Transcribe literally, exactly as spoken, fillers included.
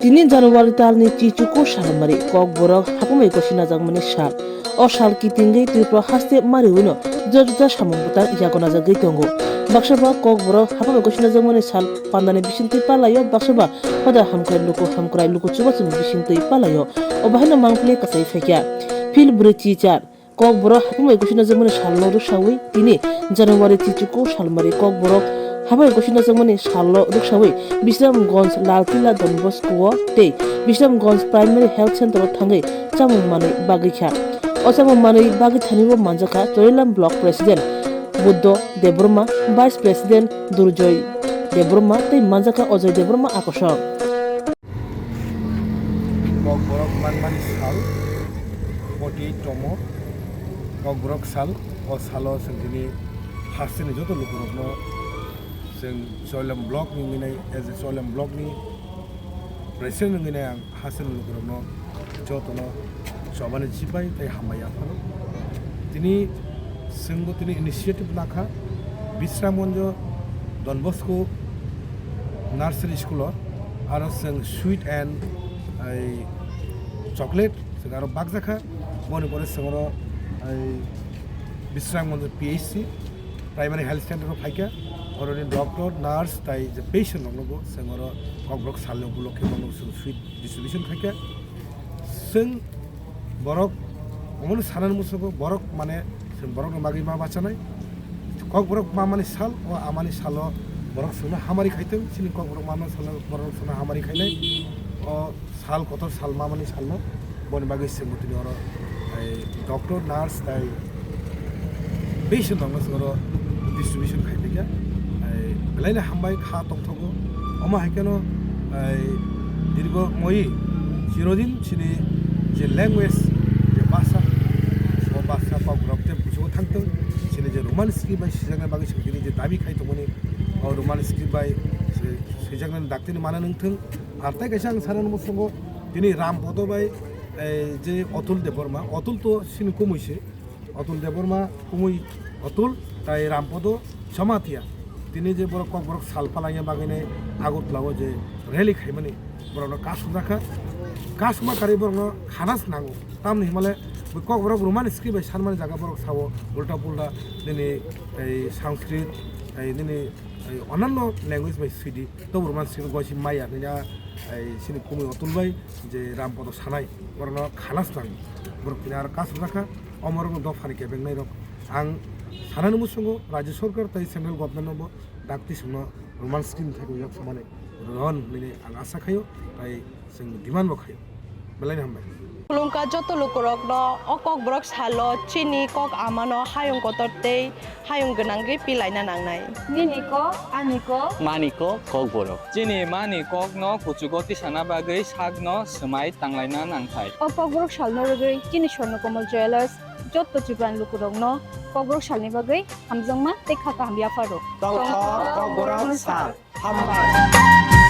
Tini January talni chichuku salmari Kokborok hapmai gosi najakmani sal. O sal kitingwi Tripura haste mariwino juda juda samung bwtang yago najagwi tongo. Baksa ba Kokborok hapmai gosi najakmani sal pandani bisingtwi palaio, baksa ba hoda hamkrai luku hamkrai luku chubachuni bisingtwi palaio. O bahaino mangpili kasai phaikha. Phil bwrwi chichar. Kokborok hapmai gosi najakmani salno rwksawi tini January chichuku salmari Kokborok hapmai gosi najakmani salno rwksawi Bisramganj Lal Killa Don Bosco o tei Bisramganj Primary Health Center o thangwi chamung manwi bagwi kha. O chamung manwi bagwi thani bo manjakha Chorilam Block President Buddho Debbarma, Vice President Durjoy Debbarma tei manjakha Ojoy Debbarma akosong. Kokborok manmani sal, forty-eight tomo Kokborok sal. O salo chwng tini hasteni joto lukurokno chwng Chorilam block ni wngwi nai, as a Chorilam block ni president wngwi nai ang hasteni lukurokno jotono chobani chibai tei hambai yaphano. Tini chwngbo tini initiative lakha Bisramganj Don Bosco Nursery School o, aro chwng sweet and ai chocolate chwng aro bakjakha. Boni pore chwng oro ai Bisramganj P H C Primary Health Center o phaikha. Oroni doctor, nurse tai je patient rokno bo chwng oro Kokborok salni upolokhe bono chwng sweet distribution khaikha. Chwng borok omono sanani muchungo borok mane chwng borokno bagwi ma bachanai. Kokborok mamani sal, o amani salo borok chwngno hamari khaitwng, chini Kokborok mamani salo borok chwngno hamari khainai. O sal kotor sal mamani salno boni bagwi chwngbo tini oro, ai, doctor, nurse tai patient rokno chwng oro distribution khai phaikha. Ai, belaino hambai kha tongthogo. Omo hai kheno, ai, dirgo moi chirodin chini je language, je bhasha, o bhasha Kokborok tei bujugo thangtwng, chini je Roman script bai sijakna bagwi chwng tini je dabi khai tongmani, o Roman script bai se-, sijaknani daktini mana nangthwng. Ar tei kaisa ang sanani muchungo tini Rampodo bai, eh, je Otul Debbarma, Otul to chini kumui se, Otul Debbarma kumui Otul tai Rampodo Jamatia. Tini je borok Kokborok sal palangya bagwini Agartala o je rally khaimani borokno kasumjakha. Kasuma karwi borokno khana se nango. Tamni himale bo Kokborok Roman script bai sanmani jaga borok sao ulta pulta nini ei Sanskrit, ei nini ei onanno language bai swidi. Tobo Roman script goi si maya nini a ei sini kumui Otul bai je Rampodo sanai borokno khana se nango. Borok tini aro kasumjakha. Omorokno dophani kebengnai rok. Ang sanani muchungo Rajya Sarkar tai Central Government no bo dakti songno Roman script thai rwjak samani ron hinwi ang asa khaio, tai chwng demand bo khaio. Belai hambai. Khulumkha joto lukurokno o Kokborok salo chini kok amano hayung kotor tei hayung gwnangwi pilaina nangnai. Nini kok, ani kok. Mani kok, Kokborok. Chini mani kokno kuchugo tisana bagwi sakno swmai tanglaina nangthai. O Kokborok salno rwgwi chini Swarnakomal Jewellers joto Tripurani lukurokno Kokborok salni bagwi hamjakma tei kha kaham yapharo. Tongkha Kokborok sal. Hambai.